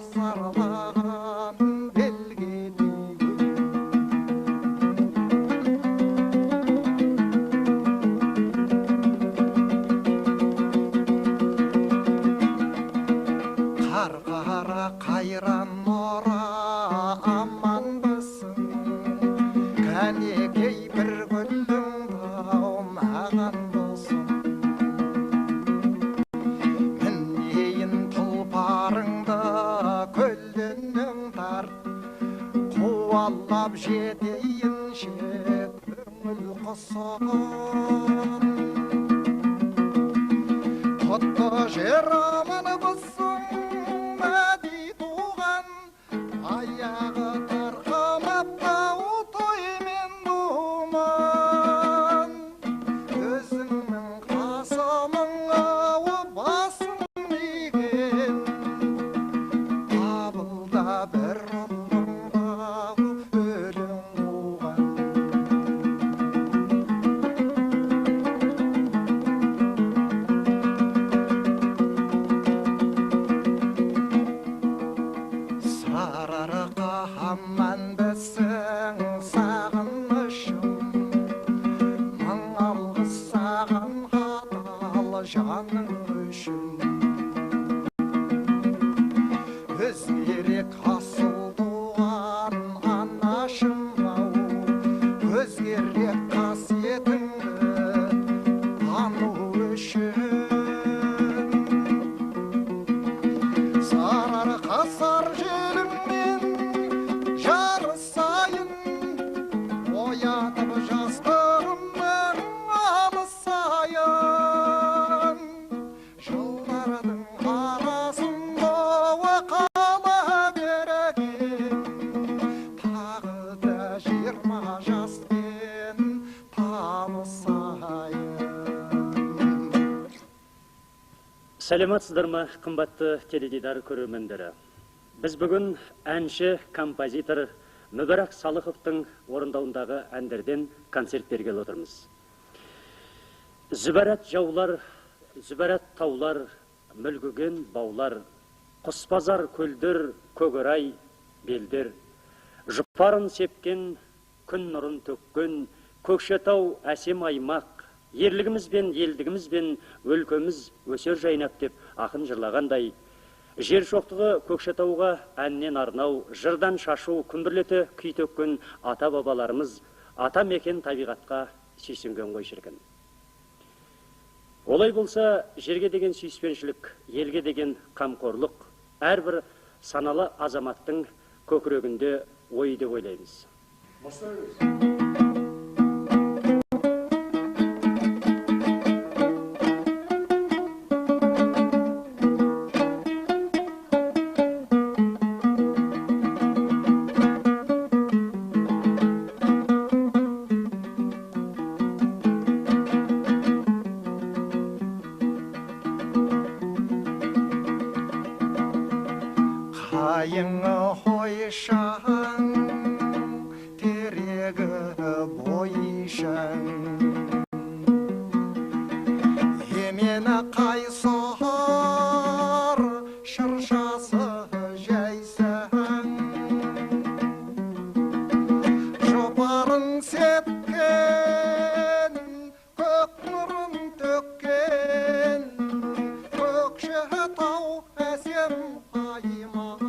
Асарлаған белге тиген. Қарқара қайран нора аманбысың, кәнекей бір гүлдің тау маған болсын. Мінейін тұлпарыңды көлденең тарт, қуалап жетейінші көңіл құсым. Құтты жер аманбысың, мәди туған, аяғы тарқамап тау тоймен думан. Өзіңнің қасымың ау басың иген, қабылда бір ұлыңдағы өлең қуған. Сарыарқа аманбысың, сағынышым, мың алғыс саған адал жаның үшін. Өзгерек асыл туған анашым ау, өзгерек қасиетіңді тану үшін. Сарыарқа сар желіңмен жарысайын, оятып жастығымның алысайын. Жылдардың арасында қала берген, тағы да 20 жаспен танысайын. Сәлеметсіздер ме, қымбатты теледидар көрермендері. Біз бүгін әнші, композитор Мүбәрак Салықовтың орындауындағы әндерден концерт бергелі отырмыз. Зүбәрат жаулар, зүбәрат таулар, мүлгіген баулар, құспазар көлдер, көгерай белдер, жұпарын сепкен, күн нұрын төккен, Көкшетау әсем аймақ, ерлігімізбен, елдігімізбен өлкеміз өсер жайнап деп ақын жырлағандай, жер шоқтығы Көкшетауға әннен арнау, жырдан шашу, күмбірлете күй төккен ата-бабаларымыз ата мекен табиғатқа сүйсінген ғой шіркін. Олай болса, жерге деген сүйіспеншілік, елге деген қамқорлық әрбір саналы азаматтың көкірегінде ой деп ойлаймыз. Қайыңы қойшаң, терегі бойшаң, емені қайсар, шыршасы жайсаң, жұпарын сепкен, көк нұрын төккен, Көкшетау әсем аймақ.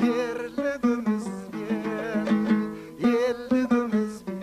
Ерлігімізбен, елдігімізбен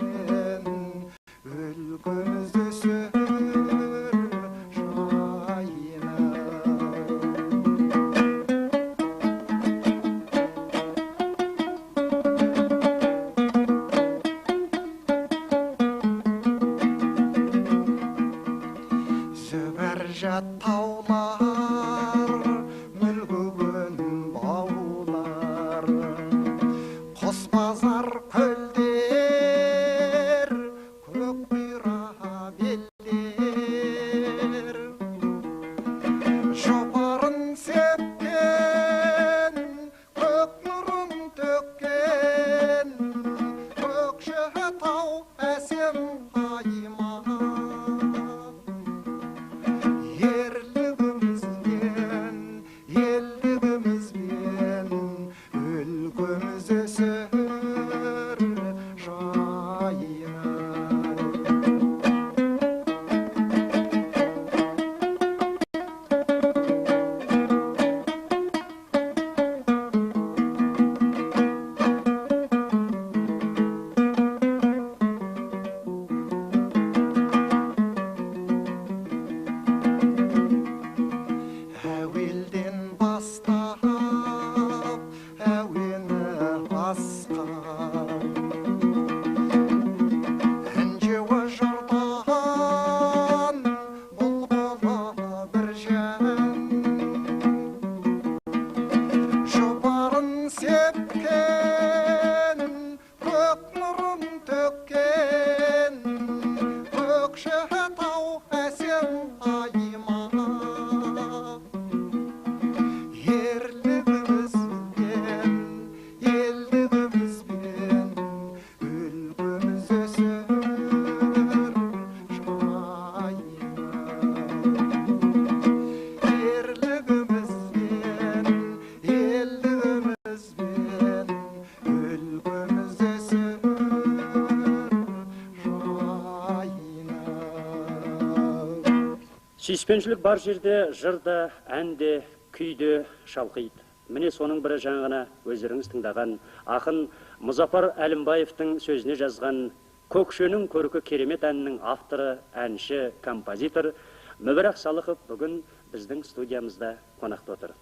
Сүйіспеншілік бар жерде жыр да, ән де, күй де шалқиды. Міне соның бірі жаңа ғана өздеріңіз тыңдаған ақын Мұзафар Әлімбаевтың сөзіне жазған Көкшенің көркі керемет әнінің авторы, әнші, композитор Мүбәрак Салықов бүгін біздің студиямызда қонақта отыр.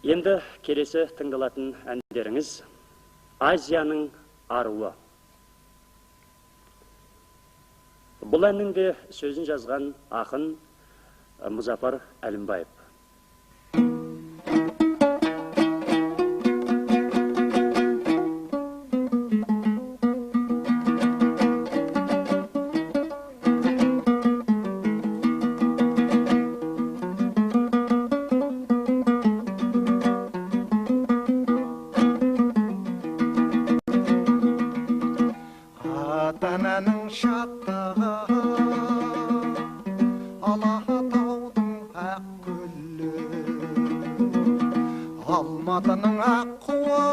Енді келесі тыңдалатын әндеріңіз Азияның аруы. Бұл әннің де сөзін жазған ақын Мұзафар Әлімбаев. Ата-ананың шаттығы, Алатаудың ақ гүлі, Алматының ақ қуы,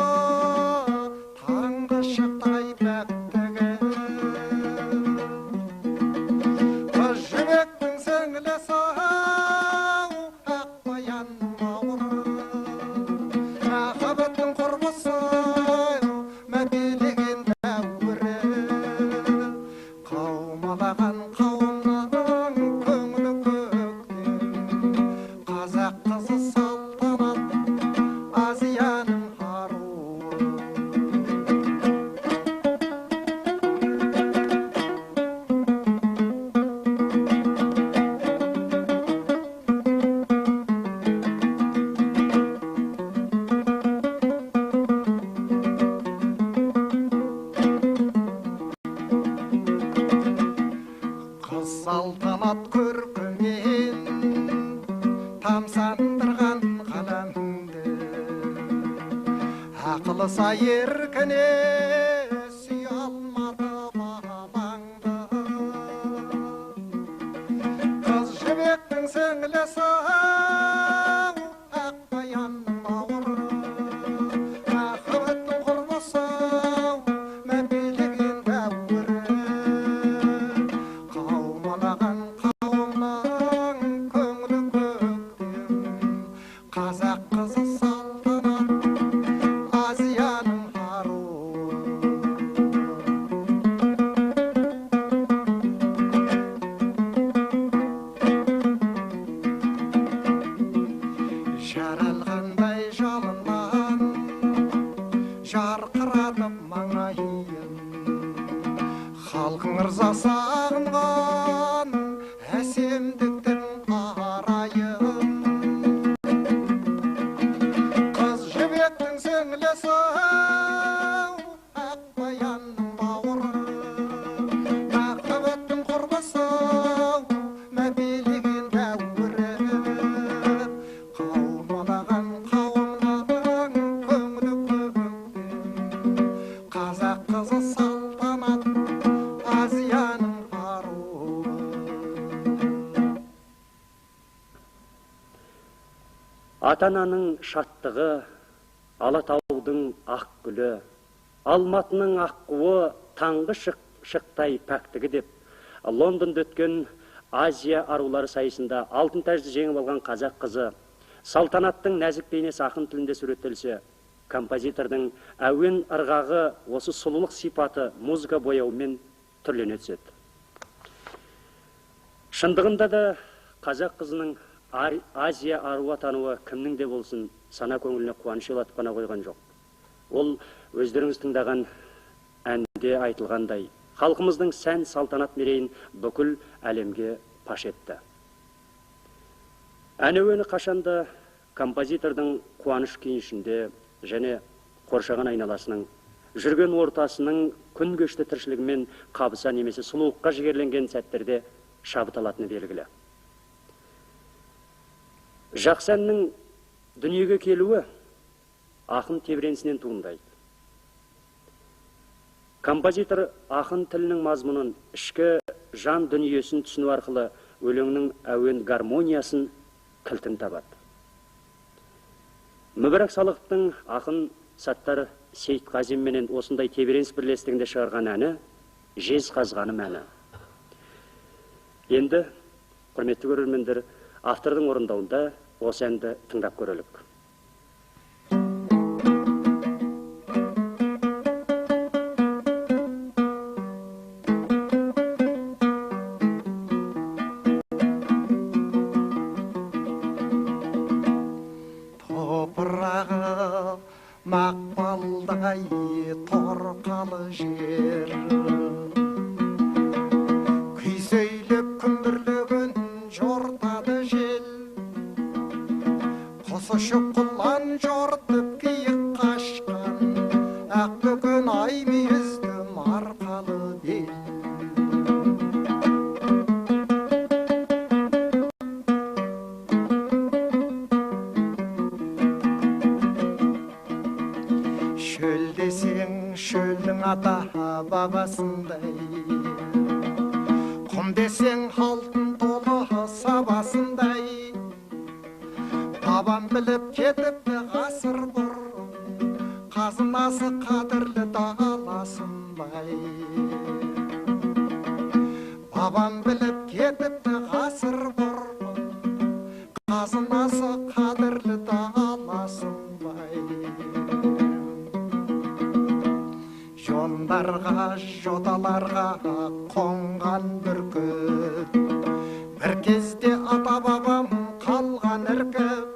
таңғы шықтай пәктігі. Қыз жібектің сіңлісі, ақ баянның бауыры, махаббаттың құрбысы, мәпелеген дәуірі. Қаумалаған қауымның көңілі көктем, қазақ қызы Салтанат, Азияның аруы. Қыз Салтанат көркімен тамсандырған ғаламды, ақылы сай еркіне сүй алмады балаңды. Қыз жібектің сіңлісі, ақ баянның бауыры, махаббаттың құрбысы, мәпелеген дәуірі. Қаумалаған қауымның көңілі көктем, қазақ қызы Салтанат, Азияның аруы. Жаралғандай жалыннан жарқыратып маңайын, халқың ырза сағынған әсемдіктің арайын. Қыз жібектің сіңлісі, ақ баянның бауыры, махаббаттың құрбысы, мәпелеген дәуірі. Қаумалаған қауымның көңілі көктем, қазақ қызы Салтанат, Азияның аруы. Ата-ананың шаттығы, Алатаудың ақ гүлі, Алматының ақ қуы, таңғы шықтай пәктігі деп Лондонда өткен Азия арулары сайысында алтын тәжді жеңіп алған қазақ қызы Салтанаттың нәзік бейнесі ақын тілінде суреттелсе, композитордың әуен ырғағы осы сұлулық сипаты музыка бояуымен түрлене түседі. Шындығында да қазақ қызының Азия аруы атануы кімнің де болсын сана көңіліне қуаныш сыйлатып қана қойған жоқ. Ол өздеріңіз тыңдаған әнде айтылғандай, халқымыздың сән салтанат мерейін бүкіл әлемге паш етті. Ән әуені қашанда композитордың қуаныш күйінішінде және қоршаған айналасының, жүрген ортасының күн кешті тіршілігімен қабыса немесе сұлулыққа жігерленген сәттерде шабыт алатыны белгілі. Жақсы әннің дүниеге келуі ақын тебіренісінен туындайды. Композитор ақын тілінің мазмұнын, ішкі жан дүниесін түсіну арқылы өлеңнің әуен гармониясын кілтін табады. Мүбәрак Салықовтың ақын Саттар Сейтқазин менен осындай тебіреніс бірлестігінде шығарған әні Жезқазғаным әні. Енді, құрметті көрермендер, автордың орындауында осы әнді тыңдап көрелік. Топырағы мақпалдай торқалы жер, күй сөйлеп күмбірлеген жортады жел, құс ұшып құлан жортып киік қашқан, ақ бөкен ай мүйізді марқалы бел. Шөл десең шөлдің ата бабасындай, құм десең алтын толы сабасындай, бабам біліп кетіпті ғасыр бұрын, қазынасы қадірлі даласын бай. Бабам біліп кетіпті ғасыр бұрын, қазынасы қадірлі даласын бай. Жондарға, жоталарға қонған бүркіт, бір кезде ата-бабам қалған іркіп,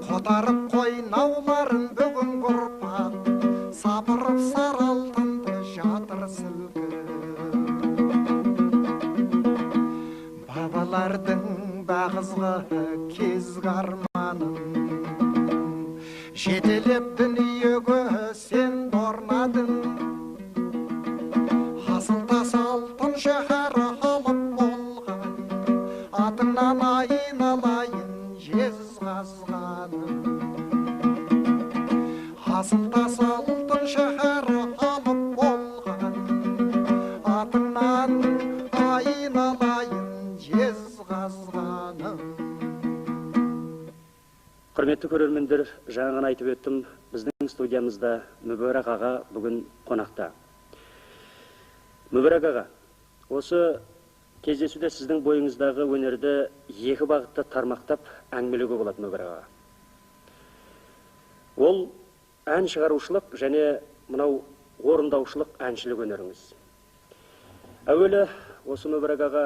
қотарып қойнауларын бүгінгі ұрпақ, сапырып сары алтынды жатыр сілкіп. Бабалардың бағызғы кезгі арманын жетелеп дүниеге сен орнадың, асыл тас алтын шәһәрі алып болған, атыңнан айналайын Жезқазғаным. Асыл тас алтын шәһәрі алып болған, атыңнан айналайын Жезқазғаным. Құрметті көрермендер, жаңа ғана айтып өттім, біздің студиямызда Мүбәрак аға бүгін қонақта. Мүбәрак аға, осы кездесуде сіздің бойыңыздағы өнерді екі бағытта тармақтап әңгімелеуге болады, Мүбәрак аға. Ол ән шығарушылық және мынау орындаушылық әншілік өнеріңіз. Әуелі осы Мүбәрак аға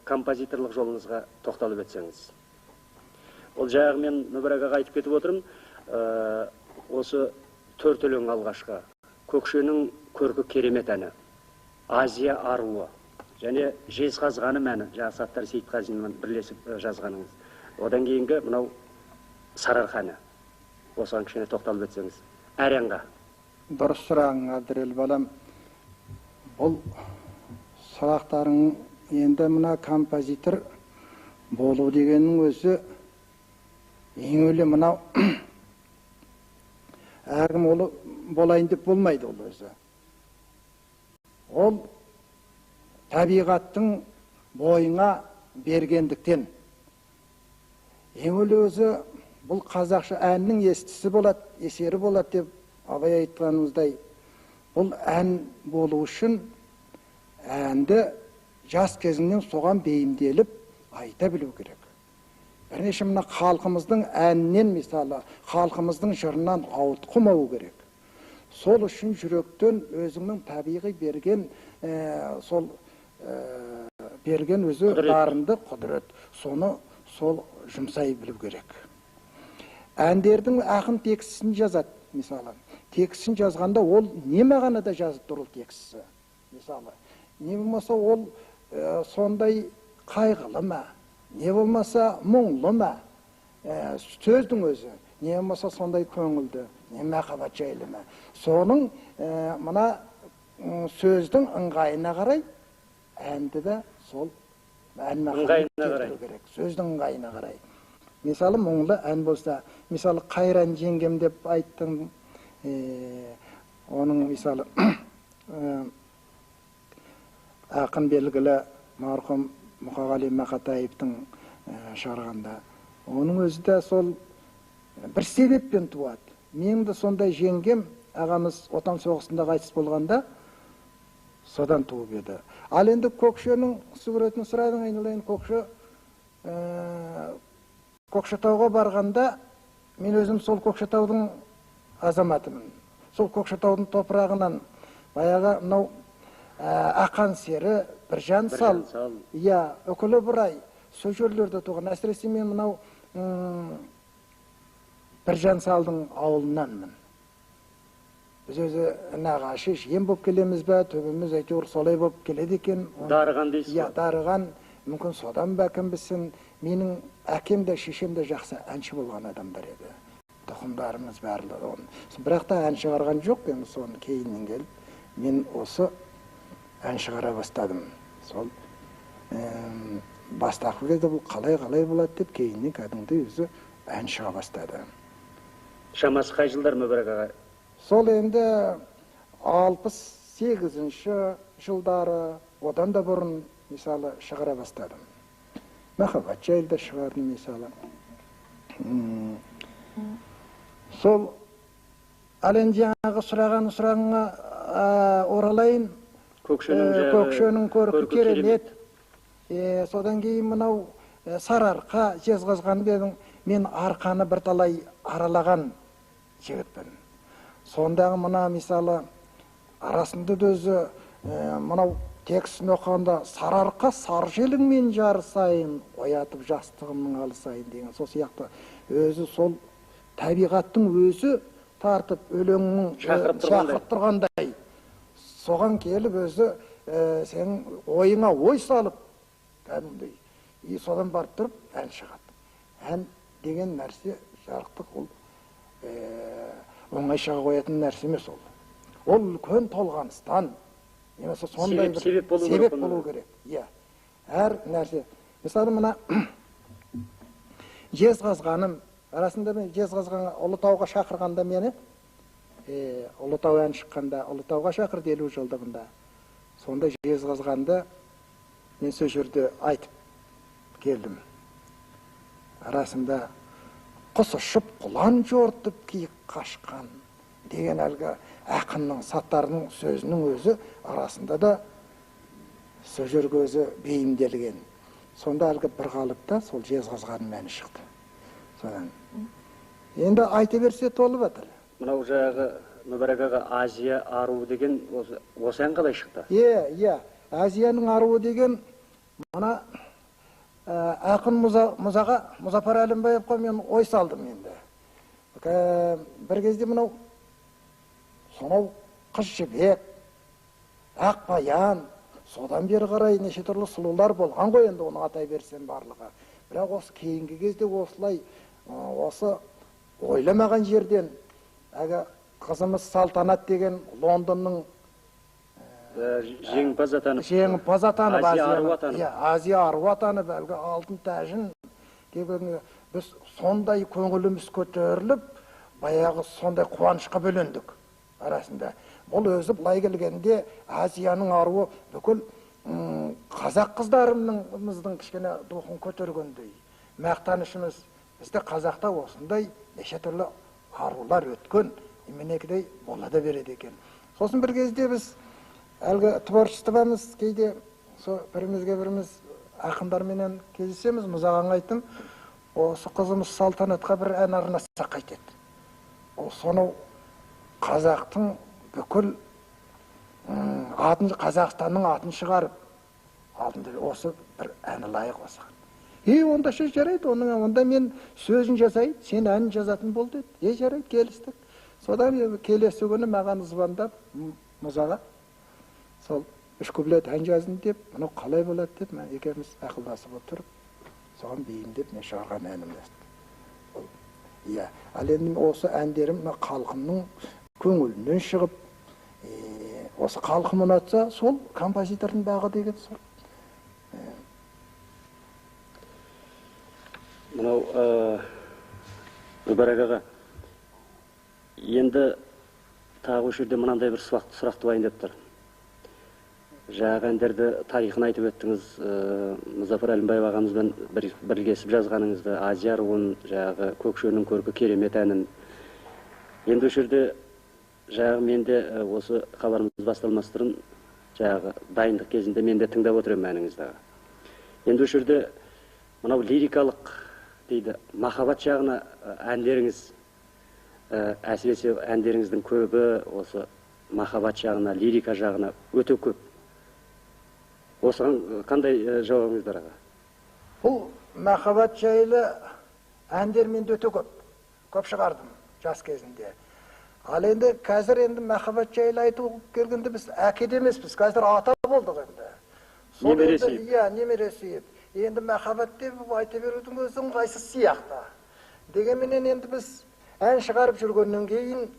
композиторлық жолыңызға тоқталып өтсеңіз. Ол жағы мен Мүбәрак аға айтып кетіп отырмын, осы төрт өлең алғашқы, Көкшенің көркі керемет әні, Азия аруы және Жезқазғаным әні, жаңа Саттар Сейітқазинмен бірлесіп жазғаныңыз. Одан кейінгі мынау Сарыарқа әні. Осыған кішкене тоқталып өтсеңіз. Әр әнға. Дұрыс сұрағың, Әбдірел балам. Бұл сұрақтарың енді мына композитор болу дегеннің өзі ең өлі мынау әркім ол болайын деп болмайды ол өзі. Ол табиғаттың бойыңа бергендіктен. Ең өлі өзі бұл қазақша әннің естісі болады, есері болады деп Абай айтқанымыздай, бұл ән болу үшін әнді жас кезіңнен соған бейімделіп айта білу керек. Бірнеше мына халқымыздың әнінен, мысалы, халқымыздың жырынан ауытқымау керек. Сол үшін жүректен өзіңнің табиғи берген, сол берген өзі дарынды құдірет, соны сол жұмсай білу керек. Әндердің ақын текстісін жазады, мысалы. Текстісін жазғанда ол не мағынада жазып тұр ол текстісі, мысалы. Не болмаса ол сондай қайғылы ма, не болмаса мұңлы ма, сөздің өзі, не болмаса сондай көңілді, не махаббат жайлы ма. Соның мына сөздің ыңғайына қарай әнді де сол ән мағынаны келтіру керек. Сөздің ыңғайына қарай. Мысалы, мұңлы ән болса, мысалы, қайран жеңгем деп айттың, оның мысалы ақын белгілі марқұм Мұқағали Мақатаевтың шығарғанда, оның өзі де сол бір себеппен туады. Менің де сондай жеңгем, ағамыз Отан соғысында қайтыс болғанда, Содан туып еді. Ал енді Көкшенің суретін сұрадың, айналайын, Көкше Көкшетауға барғанда мен өзім сол Көкшетаудың азаматымын. Сол Көкшетаудың топырағынан баяғы мынау Ақан сері, Біржан сал, иә, Үкілі Бұрай, сол жерлерде туған. Әсіресе мен мынау Біржан салдың ауылынанмын. Біз өзі нағашы жиен болып келеміз бе, төбеміз әйтеуір солай болып келеді екен. Дарыған дейсіз ғой? Иә, дарыған, мүмкін содан ба кім білсін. Менің әкем де шешем де жақсы әнші болған адамдар еді. Тұқымдарымыз барлығы оның. Бірақ та ән шығарған жоқ, енді соны кейіннен келіп мен осы ән шығара бастадым. Сол бастапқы кезде бұл қалай-қалай болады деп кейіннен кәдімгідей өзі ән шыға бастады. Шамасы қай жылдар, Мүбәрак аға? Сол енді 68-ші жылдары, одан да бұрын мысалы шығара бастадым. Махаббат жайлы да шығардым мысалы. Сол ал енді жаңағы сұраған сұрағыңа оралайын. Көкшенің көркі керемет. Содан кейін мынау Сарыарқа, Жезқазған дедің. Мен Арқаны бірталай аралаған жігітпін. Сондағы мына мысалы арасында да өзі мынау текстін оқығанда Сарыарқа сар желіңмен жарысайын, оятып жастығымның алысайын деген сол сияқты өзі сол табиғаттың өзі тартып өлеңнің шақырып тұрғандай. Соған келіп өзі сенің ойыңа ой салып кәдімгідей, и содан барып тұрып ән шығады. Ән деген нәрсе жарықтық, ол оңай шыға қоятын нәрсе емес ол. Ол үлкен толғаныстан, немесе сондай бір себеп болу керек. Иә. Әр нәрсе. Мысалы мына Жезқазғаным, арасында мен Жезқазғанға Ұлытауға шақырғанда мені, Ұлытау ән шыққанда Ұлытауға шақырды 50 жылдығында. Сонда Жезқазғанды мен сол жерде айтып келдім. Арасында құс ұшып, құлан жортып, киік қашқан деген әлгі ақынның, Саттардың сөзінің өзі арасында да сол жерге өзі бейімделген. Сонда әлгі бір қалыпта сол Жезқазғанның әні шықты. Содан енді айта берсе толып жатыр. Мынау жаңағы Мүбәрак аға, Азия аруы деген осы ән қалай шықты? Иә, Азияның аруы деген мына ақын Мұзафар Әлімбаевқа мен ой салдым енді. Бір кезде мынау сонау Қыз Жібек, Ақбаян, содан бері қарай неше түрлі сұлулар болған ғой енді, оны атай берсем барлығы. Бірақ осы кейінгі кезде осылай осы ойламаған жерден әлгі қызымыз Салтанат деген Лондонның жеңімпаз атанып, Азия аруы атанып, әлгі алтын тәжін деген, біз сондай көңіліміз көтеріліп, баяғы сондай қуанышқа бөлендік арасында. Бұл өзі былай келгенде Азияның аруы бүкіл қазақ қыздарымыздың кішкене духын көтергендей. Мақтанышымыз, бізде қазақта осындай неше түрлі арулар өткен, мінекей бола да береді екен. Сосын бір кезде біз әлгі творчествомыз кейде со бірімізге біріміз ақындарменен кездесеміз. Мұзағаңа айттым, осы қызымыз Салтанатқа бір ән арнасақ қайтеді. Ол сонау қазақтың бүкіл атын, Қазақстанның атын шығарып, алтынды осы бір әні лайық осыған. Е, онда ше жарайды, онда мен сөзін жасайын, сен әнін жазатын бол деді. Е, жарайды, келістік. Содан келесі күні маған звондап, Мұзаға сол үш куплет ән жаздым деп, мынау қалай болады деп, мен екеуміз ақылдасып отырып, соған бейімдеп мен шығарған әнім. Иә, ал енді осы әндерім мына халқымның көңілінен шығып, осы халқым ұнатса, сол композитордың бағы деген сол. Мынау Мүбәрак аға, енді тағы осы жерде мынандай бір сұрақ туайын деп тұр. Жаңағы әндерді тарихын айтып өттіңіз, Мұзафар Әлімбаев ағамызбен бірлесіп жазғаныңызды, Азия аруын, жаңағы Көкшенің көркі керемет әнін. Енді осы жерде жаңағы мен де осы хабарымыз басталмас бұрын Жаңағы дайындық кезінде мен де тыңдап отырмын әніңізді аға. Енді осы жерде мынау лирикалық дейді, махаббат жағына әндеріңіз, әсіресе әндеріңіздің көбі осы махаббат жағына, лирика жағына өте көп. Осыған қандай жауабыңыз бар аға? Бұл махаббат жайлы әндер менде өте көп, көп шығардым жас кезінде. Ал енді қазір енді махаббат жайлы айту келгенде біз әке де емеспіз, қазір ата болдық енді. Немере сүйіп. Иә, немере сүйіп. Енді махаббат деп айта берудің өзі ыңғайсыз сияқты. Дегенменен енді біз ән шығарып жүргеннен кейін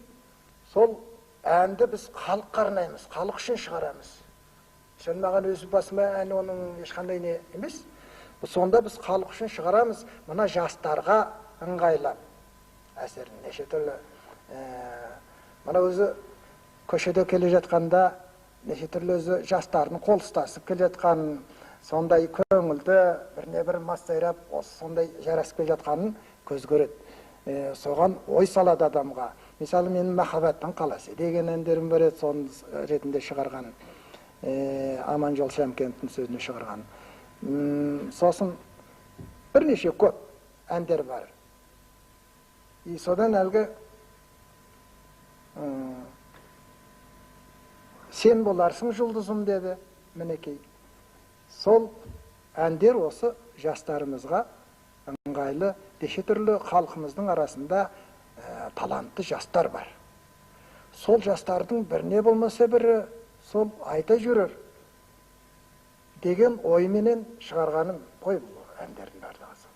сол әнді біз халыққа арнаймыз, халық үшін шығарамыз. Сен маған өз басыма ән оның ешқандай не емес. Сонда біз халық үшін шығарамыз, мына жастарға ыңғайлап. Әсерін неше түрлі мына өзі көшеде келе жатқанда неше түрлі өзі жастардың қол ұстасып келе жатқанын, сондай көңілді біріне бір мастайрап осы сондай жарасып келе жатқанын көз көреді. Соған ой салады адамға. Мысалы, менің «Махаббаттың қаласы» деген әндерім бар еді, соның ретінде шығарған, Аманжол Шәмкеновтің сөзіне шығарған. Сосын бірнеше көп әндер бар. И содан әлгі «Сен боларсың жұлдызым» деді, мінекей. Сол әндер осы жастарымызға ыңғайлы, неше түрлі халқымыздың арасында талантты жастар бар. Сол жастардың біріне болмаса бірі сол айта жүрер деген ойменен шығарғаным қой бұл әндердің барлығы.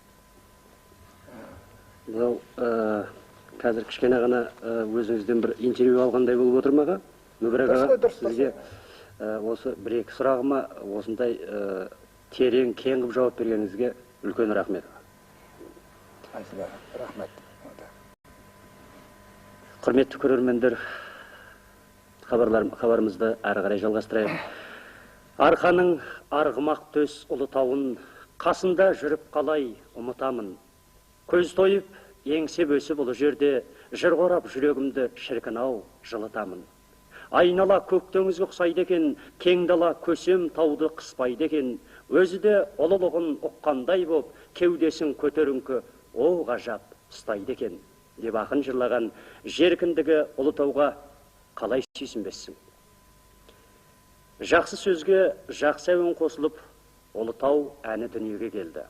Мынау қазір кішкене ғана өзіңізден бір интервью алғандай болып отырмын аға. Мүбәрак аға, сізге осы бір екі сұрағыма осындай терең, кең қылып жауап бергеніңізге үлкен рахмет. Рахмет. Құрметті көрермендер, хабарымызды әрі қарай жалғастырайық. Арқаның арғымақ төс ұлы тауын қасында жүріп қалай ұмытамын. Көз тойып, еңсеп өсіп ұлы жерде жыр қорап жүрегімді шіркін ау жылытамын. Айнала көк теңізге ұқсайды екен, кең дала көсем тауды қыспайды екен. Өзі де ұлылығын ұққандай боп, кеудесін көтеріңкі о ғажап ұстайды екен деп ақын жырлаған жер кіндігі Ұлытауға қалай сүйсінбессің. Жақсы сөзге жақсы әуен қосылып, Ұлытау әні дүниеге келді.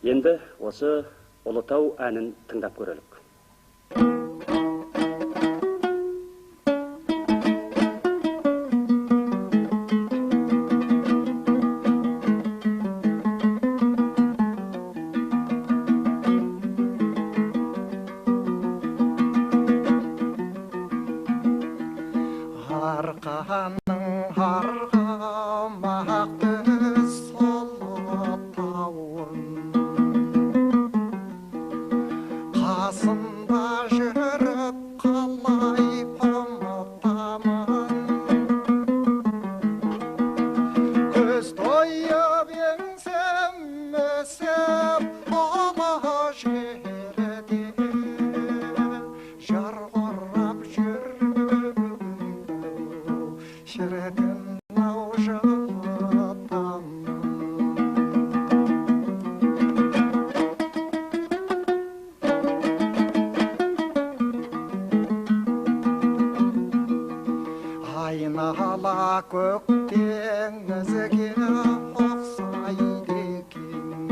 Енді осы Ұлытау әнін тыңдап көрелік. Арқаның арғымақ төс Ұлытауын қасында жүріп қалай ұмытамын. Көз тойып еңсем өсіп ұлы жерде жар қорап жүрегімді шіркін ау жылытамын. Айнала көк теңізге ұқсайды екен,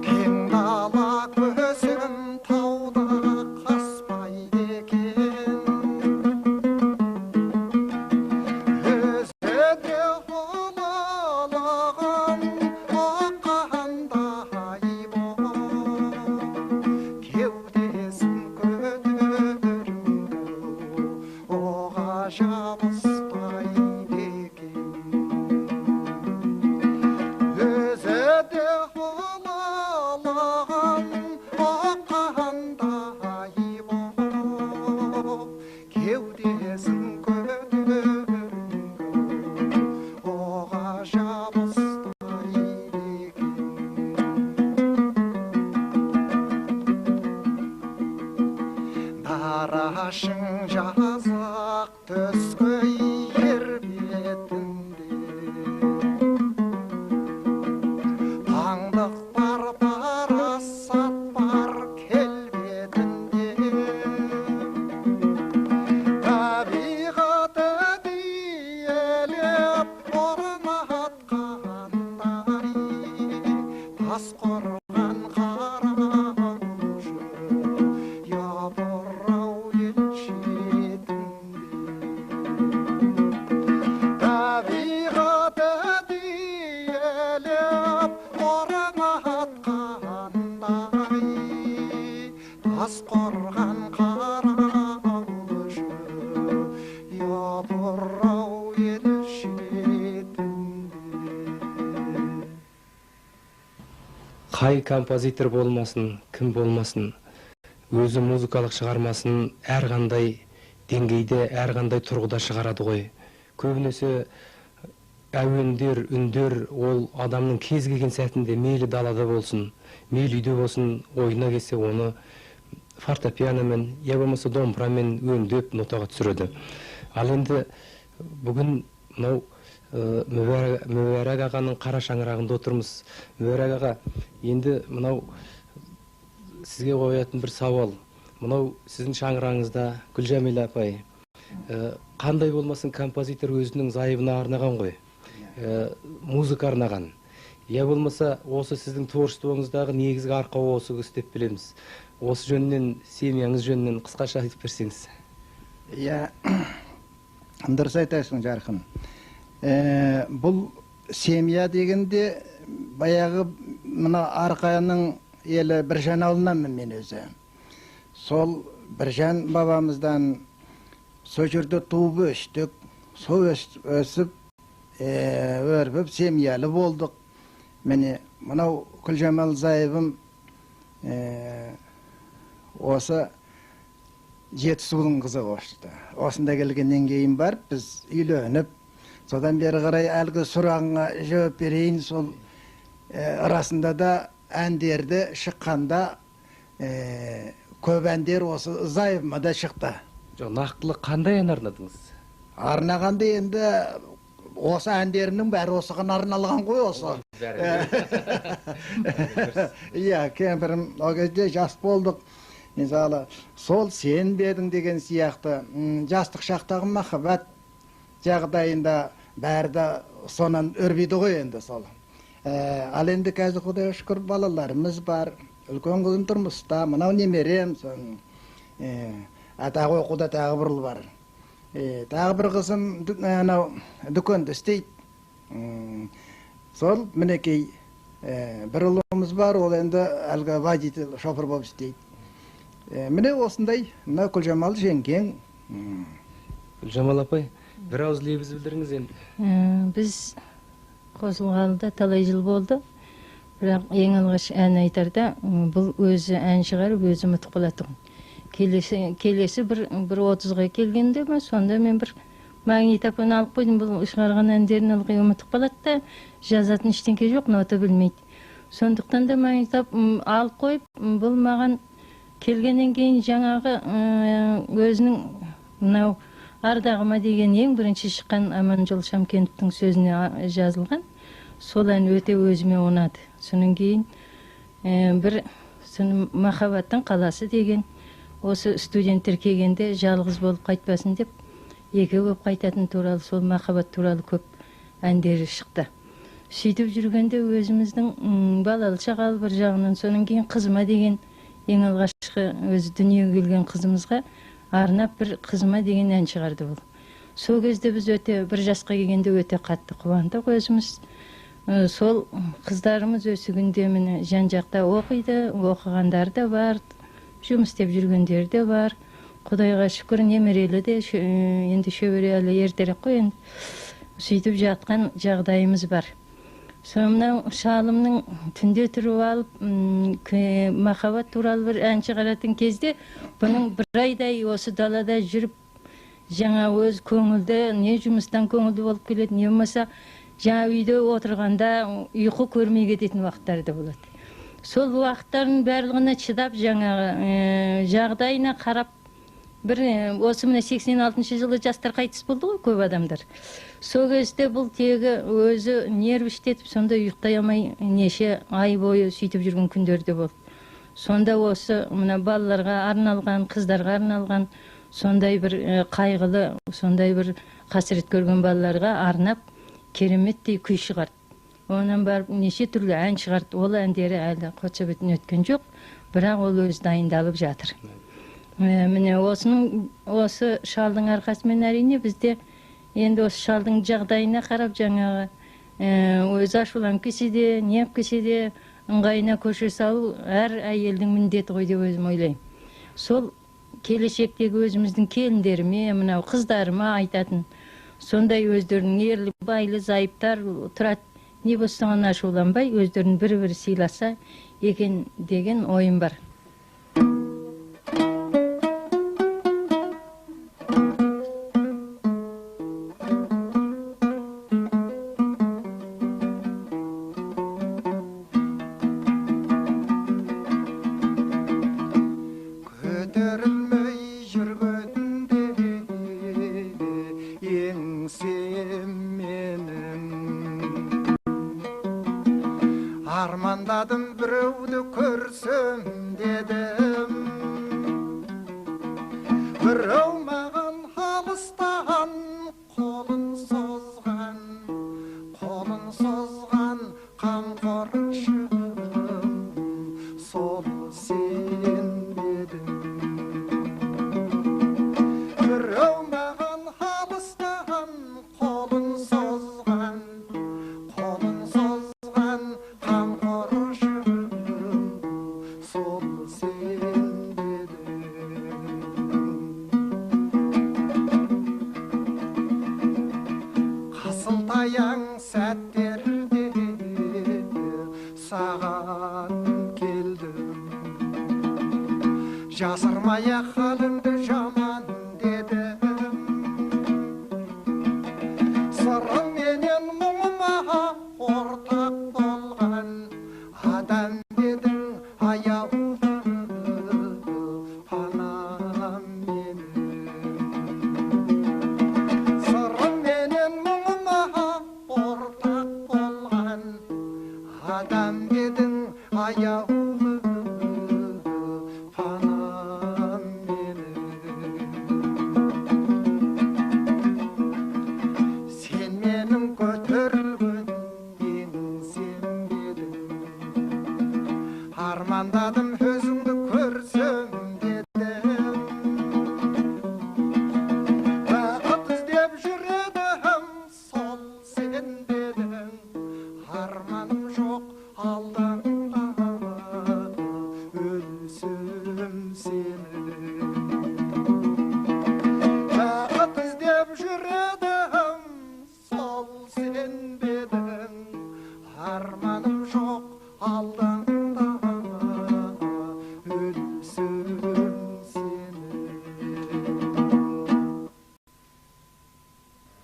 кең дала көзім тауда қаспайды екен. Өзі де ұлылығын ұққандай боп, кеудесін көтеріңкі оға жабыспайды екен. Өзі де ұлылығын ұққандай боп, кеудесін көтеріңкі оға жабыспайды екен. Дарашың жазық түскі қорған қарауылшы, япыр-ау, ел шетінде. Табиғат әдейілеп ұран атқандай, тас қорған қарауылшы, япыр-ау, ел шетінде. Қай композитор болмасын, кім болмасын, өзі музыкалық шығармасын әрқандай деңгейде, әрқандай тұрғыда шығарады ғой. Көбінесе әуендер, үндер ол адамның кез келген сәтінде, мейлі далада болсын, мейлі үйде болсын, ойына келсе, оны фортепианомен я болмаса домбырамен өңдеп, нотаға түсіреді. Ал енді бүгін мынау Мүбәрак ағаның қара шаңырағында отырмыз. Мүбәрак аға, енді мынау сізге қоятын бір сауал. Мынау сіздің шаңырағыңызда Гүлжәмила апай, қандай болмасын композитор өзінің зайыбына арнаған ғой, музыка арнаған. Я болмаса осы сіздің творчествоңыздағы негізгі арқау осы кісі деп білеміз. Осы жөнінен, семьяңыз жөнінен қысқаша айтып берсеңіз. Иә, дұрыс айтасың, Жарқын. Бұл семья дегенде баяғы мына Арқаның елі Біржан ауылынанмын мен өзі. Сол Біржан бабамыздан сол жерде туып өстік, сол өсіп, өрбіп семьялы болдық. Міне мынау Күлжамал зайыбым, осы Жетісудың қызы қосты. Осында келгеннен кейін барып біз үйленіп, содан бері қарай әлгі сұрағыңа жауап берейін. Сол расында да әндерді шыққанда, көп әндер осы зайыбыма да шықты. Жоқ, нақтылы қандай ән арнадыңыз? Арнағанда енді осы әндерімнің бәрі осыған арналған ғой осы. Иә, кемпірім ол кезде жас болдық. Мысалы, сол сен бе едің деген сияқты, жастық шақтағы махаббат жағдайында бәрі де сонан өрбиді ғой енді сол. Ал енді қазір Құдайға шүкір балаларымыз бар. Үлкен қызым тұрмыста, мынау немерем, соның, тағы оқуда тағы бір ұл бар. Тағы бір қызым анау дүкенде істейді. Сол мінекей, бір ұлымыз бар, ол енді әлгі водитель, шофер болып істейді. Міне осындай, мына Күлжамал жеңгең. Күлжамал апай, бір ауыз лебіз білдіріңіз енді. Біз қосылғалы да талай жыл болды. Бірақ ең алғаш ән айтарда бұл өзі ән шығарып, өзі ұмытып қалатұғын. Келесі бір 30-ға келгенде ме, сонда мен бір магнитофон алып қойдым. Бұл шығарған әндерін ылғи ұмытып қалады да, жазатын ештеңке жоқ, нота білмейді. Сондықтан да магнитофон алып қойып, бұл маған келгеннен кейін жаңағы, өзінің мынау Ардағыма деген ең бірінші шыққан Аманжол Шамкеновтың сөзіне жазылған сол ән өте өзіме ұнады. Содан кейін, бір соны Махаббаттың қаласы деген, осы студенттер келгенде жалғыз болып қайтпасын деп, екеу болып қайтатын туралы, сол махаббат туралы көп әндері шықты. Сөйтіп жүргенде өзіміздің, балалы шағалы бір жағынан, содан кейін қызыма деген ең алғашқы өзі дүниеге келген қызымызға арнап бір қызыма деген ән шығарды бұл. Сол кезде біз өте бір жасқа келгенде өте қатты қуандық өзіміз. Сол қыздарымыз өсігінде міне жан жақта оқиды, оқығандар да бар, жұмыс істеп жүргендер де бар. Құдайға шүкір, немерелі де, енді шөбере әлі ертерек қой енді. Сөйтіп жатқан жағдайымыз бар. Сол мынау шалымның түнде тұрып алып, махаббат туралы бір ән шығаратын кезде, бұның бір айдай осы далада жүріп, жаңа өз көңілді, не жұмыстан көңілді болып келеді, не болмаса жаңа үйде отырғанда ұйқы көрмей кететін уақыттар да болады. Сол уақыттардың барлығына шыдап, жаңағы, жағдайына қарап, бір, осы міне 86 жылы жастар қайтыс болды ғой көп адамдар. Сол кезде бұл тегі өзі нерв іштетіп, сонда ұйықтай алмай неше ай бойы сөйтіп жүрген күндер де болды. Сонда осы мына балаларға арналған, қыздарға арналған сондай бір, қайғылы, сондай бір қасірет көрген балаларға арнап кереметтей күй шығарды. Онан барып неше түрлі ән шығарды. Ол әндері әлі қотсобетін өткен жоқ, бірақ ол өзі дайындалып жатыр. Міне осы шалдың арқасымен әрине бізде енді осы шалдың жағдайына қарап жаңағы өзі ашуланып келсе де, не қылып келсе де ыңғайына көше салу әр әйелдің міндеті ғой деп өзім ойлаймын. Сол келешектегі өзіміздің келіндеріме, мынау қыздарыма айтатын сондай өздерінің ерлі байлы зайыптар тұрады, не болса соған ашуланбай өздерін бір-бірі сыйласа екен деген ойым бар. Көтерілмей жүргенде еңсем менің, армандадым біреуді көрсем дедім, біреу маған алыстан қолын созған, қолын созған қамқоршым сол сен дедің. Біреу маған алыстан қолын созған, қолын созған қамқоршым сол сен дедің. Қысылтаяң сәттерде саған келдім, жасырмай ақ халімді жаман дедім, сырыңменен мұңыма ортақ болған адам дедің, аяулы панам менің. Сырыңменен мұңыма ортақ болған адам дедің, аяулы панам менің. Сен менің көтерілген еңсем дедің, армандадым өзіңді көрсем дедім, бақыт іздеп жүр едім сол сен дедің, арманым жоқ алдыңда өлсем сені. Бақыт іздеп жүр едім сол сен дедің, арманым жоқ алдыңда өлсем сені.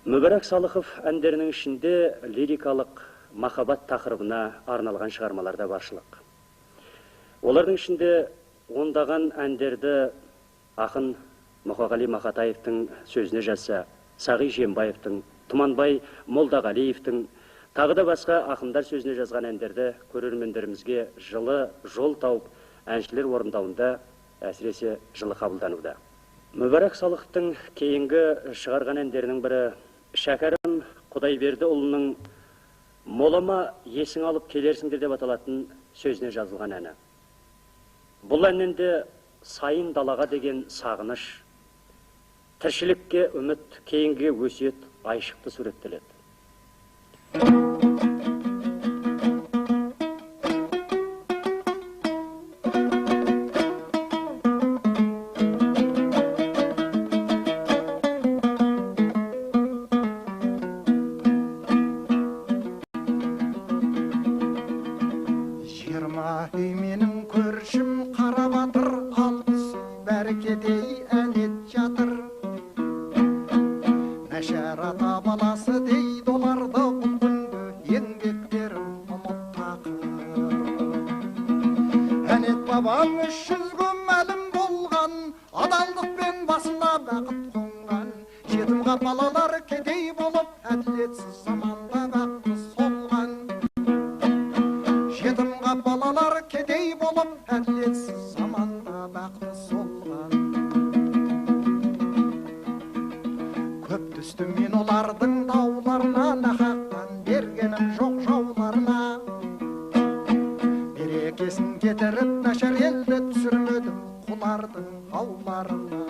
Мүбәрак Салықов әндерінің ішінде лирикалық махаббат тақырыбына арналған шығармалар да баршылық. Олардың ішінде ондаған әндерді ақын Мұқағали Мақатаевтың сөзіне жазса, Сағи Жиенбаевтың, Тұманбай Молдағалиевтің, тағы да басқа ақындар сөзіне жазған әндерді көрермендерімізге жылы жол тауып, әншілер орындауында әсіресе жылы қабылдануда. Мүбәрак Салықовтың кейінгі шығарған әндерінің бірі Шәкәрім Құдайбердіұлының «Молама есің алып келерсіңдер» деп аталатын сөзіне жазылған әні. Бұл әннен де сайын далаға деген сағыныш, тіршілікке үміт, кейінге өсиет айшықты суреттеледі. Жиырма үй менің көршім Қарабатыр, 60 үй бәркедей әнет жатыр. Нашар ата баласы дейді оларды, бұл күнгі еңбектерін ұмыт тақыр. Әнет бабам 300-ге мәлім болған, адалдықпен басына бақыт қонған. Жетім қап балалар кедей болып, әділетсіз заманда бақты солған. Жетім қап балалар кедей болып, әділетсіз заманда бақты солған. Көп түстім мен олардың дауларына, нақақтан бергенім жоқ жауларына. Берекесін кетіріп нашар елді түсірмедім құлардың ауларына.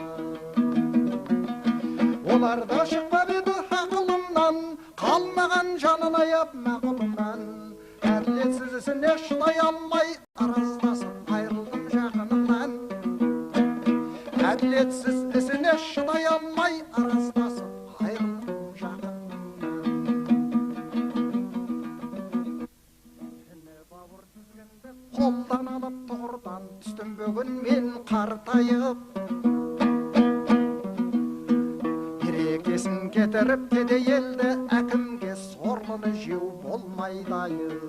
Олар да шықпап еді ақылымнан, қалмаған жанын аяп мақұлымнан. Әділетсіз ісіне шыдай алмай, араздасып айырылдым жақынымнан. Әділетсіз ісіне шыдай алмай, араздасып айырылдым жақынымнан. Іні бауыр тізгінді қолдан алып тұғырдан түстім бүгін мен қартайып. Берекесін кетіріп кедей елді әкімге сорлыны жеу болмайды айып.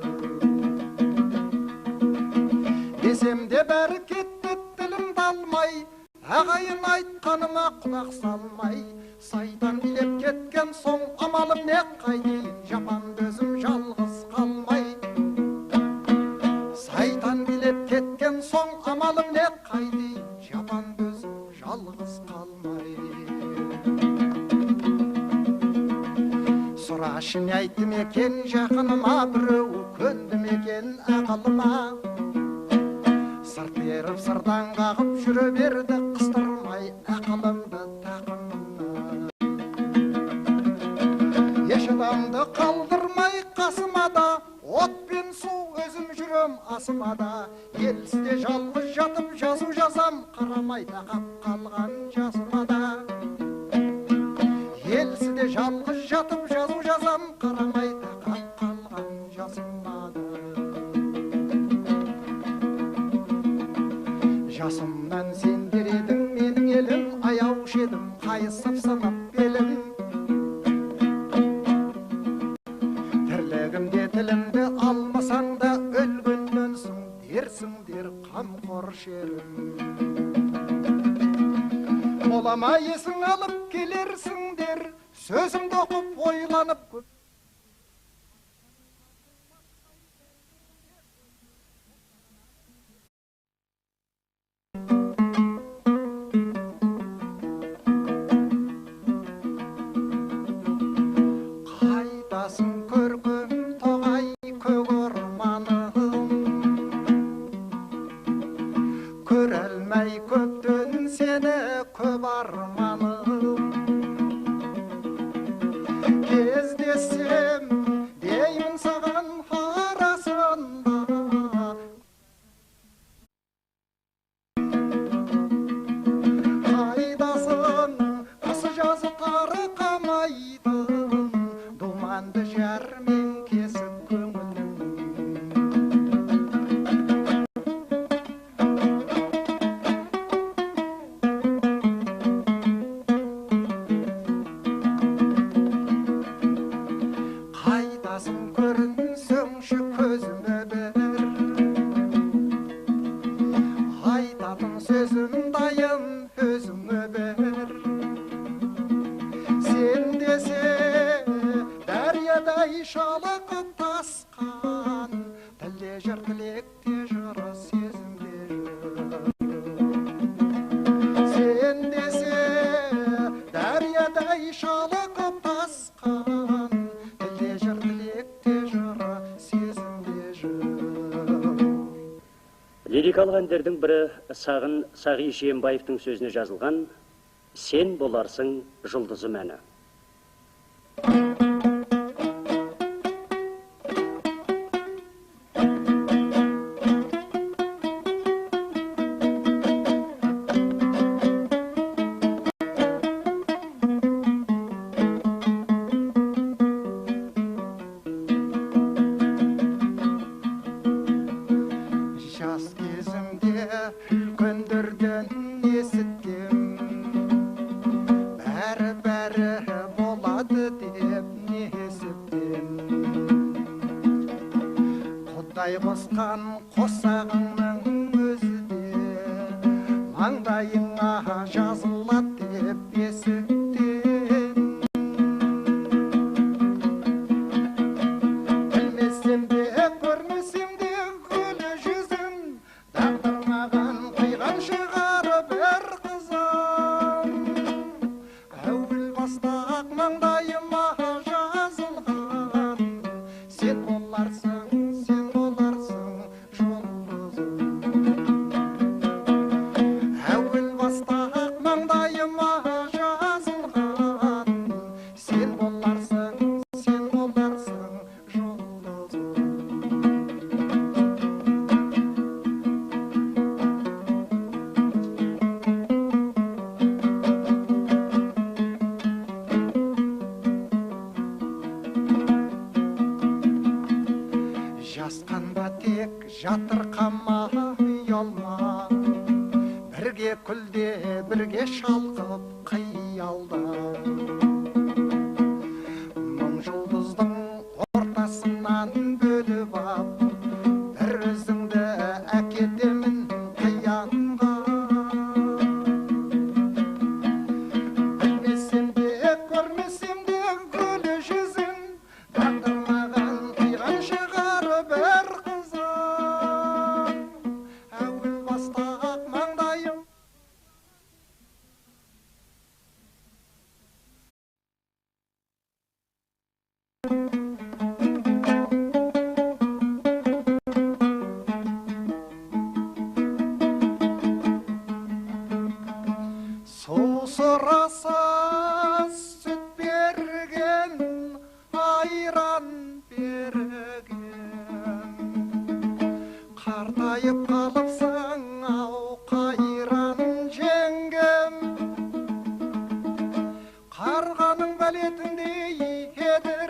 Десем де бәрі кетті тілімді алмай, ағайын айтқаныма құлақ салмай. Сайтан билеп кеткен соң амалым не қайтейін, жапанды өзім жалғыз қалмай. Сайтан билеп кеткен соң амалым не қайтейін, жапанды өзім жалғыз қалмай. Сұрашы не айтты мекен жақыныма, біреу көнді мекен ақылыма. Сырт беріп сырдан қағып жүре берді, қыстырмай ақылымды тақымына. Еш адамды қалдырмай қасыма да, от пен су өзім жүрем асыма да. Елсізде жалғыз жатып жазу жазам, қарамай тақап қалған жасыма да. Елсізде жалғыз жатып жазу жазам, қарамай тақап қалған жасыма да. Жасымнан сендер едің менің елім, аяушы едім қайысып сынып белім. Тірлігімде тілімді алмасаң да, өлгеннен соң дерсіңдер қамқор шерім. Болама есің алып келерсіңдер, сөзімді оқып ойланып көп. Қайдасың көркем тоғай көк орманым, көре алмай көптен сені көп арманым. Кездессем деймін саған арасында, қайдасың қысы жазы қары қамайтын, думанды жармен кесіп көңілім. Қайдасың көрінсеңші көзіме бір, айтатын сөзім дайын өзіңе бір. Сен десе дариядай шалқып тасқан, тілде жыр, тілекте жыр, сезімде жыр. Сен десе дариядай шалқып тасқан, тілде жыр, тілекте жыр, сезімде жыр. Лирикалық әндердің бірі Сағын Сағи Жиенбаевтың сөзіне жазылған «Сен боларсың жұлдызым» әні. Жас кезімде үлкендерден есіткем, бәрі-бәрі болады деп несіптен. Құдай қосқан қосағыңның өзі де маңдайыңа жазылады деп есіктен. Білмесем де көрмесем де гүл жүзін, тағдыр маған қиған шығар бір қызын. Әуел баста ақ маңдайыма жазылған, сен боларсың, сен боларсың жұлдызым. ұялма, ұялма. Бірге күлде, бірге шалқып қиялда. Мың жұлдыздың ортасынан бөліп ап, бір өзіңді әкетемін қиянға. Білмесем де, көрмесем де гүл жүзін, тағдыр маған қиған шығар бір қызын. Әуел баста ақ маңдайым. Су сұраса сүт берген, айран берген. Қартайып қалыпсың ау, қайран жеңгем. Қарғаның бәлетіндей едірейіп,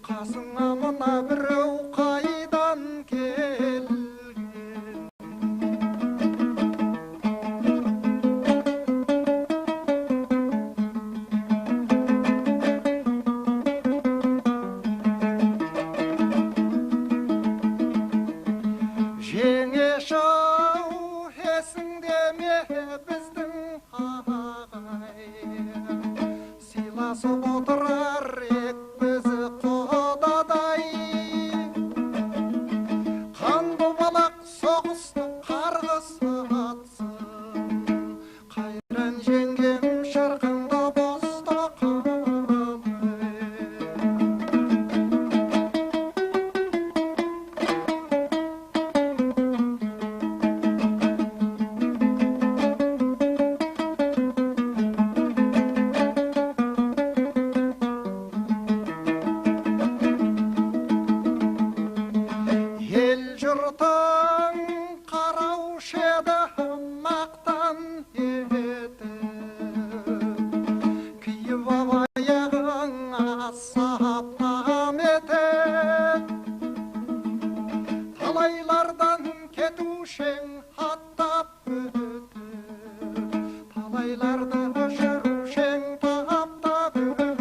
қасыңа мына біреу қайдан келген? Жеңеше-ау, есіңде ме біздің ағайын? Сыйласып отырар ек біз құдадай. Қанды балақ соғысты қарғыс атсын. Қайран жеңгем шырқыңда босты қалай. Ел жұртың қараушы еді мақтан етіп, киіп ап аяғыңа саптам етіп, талайлардан кетушең аттап өтіп, талайларды жүрушең таптап өтіп.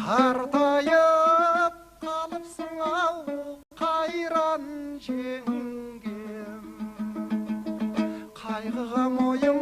Қартайып қалыпсың ау, қайран жеңгем. Қайғыға мойын